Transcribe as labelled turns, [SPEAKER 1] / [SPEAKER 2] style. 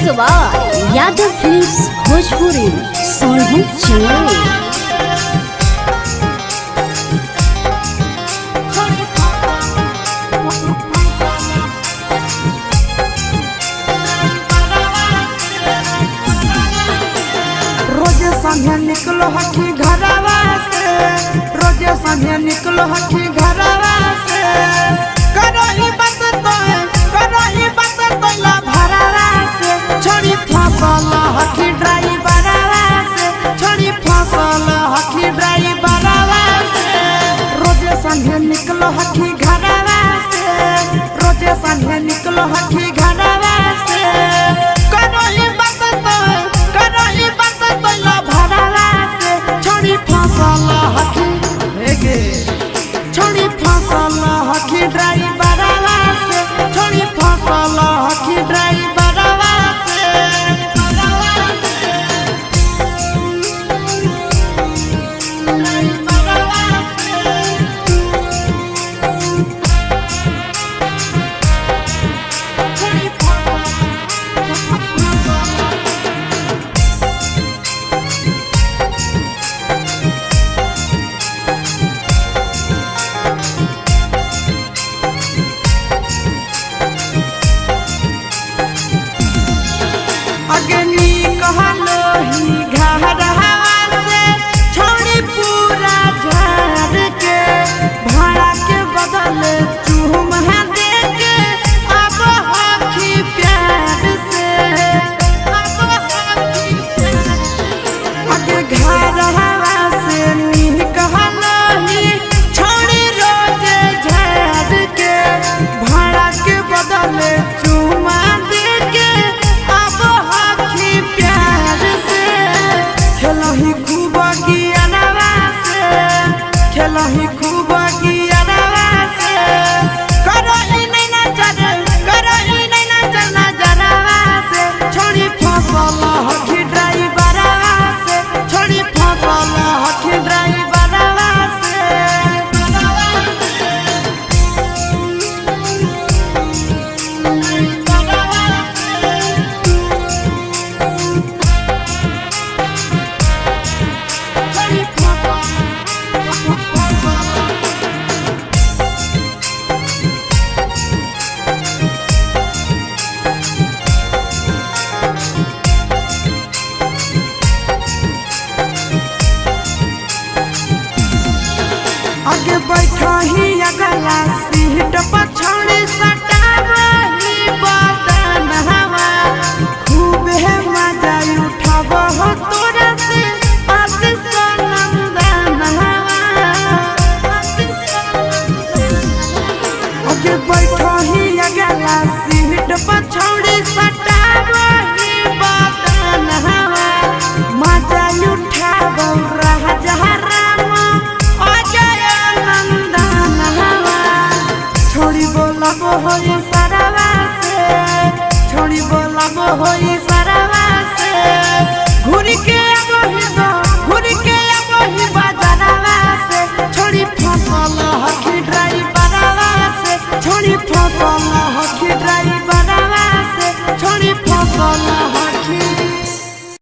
[SPEAKER 1] Mix by Yadav films Bhojpuri Sonbhadra Chennai.
[SPEAKER 2] रोज संगे निकलो हखी घरवा से, रोज संगे निकलो हखी घरवा से। करो ही बात तो, करो ही बात तो ला भरवा से। छोड़ी फसल हखी ड्राइवरवा से, छोड़ी फसल हखी ड्राइवरवा से। रोज संगे निकलो हखी घरवा से, रोज संगे निकलो हखी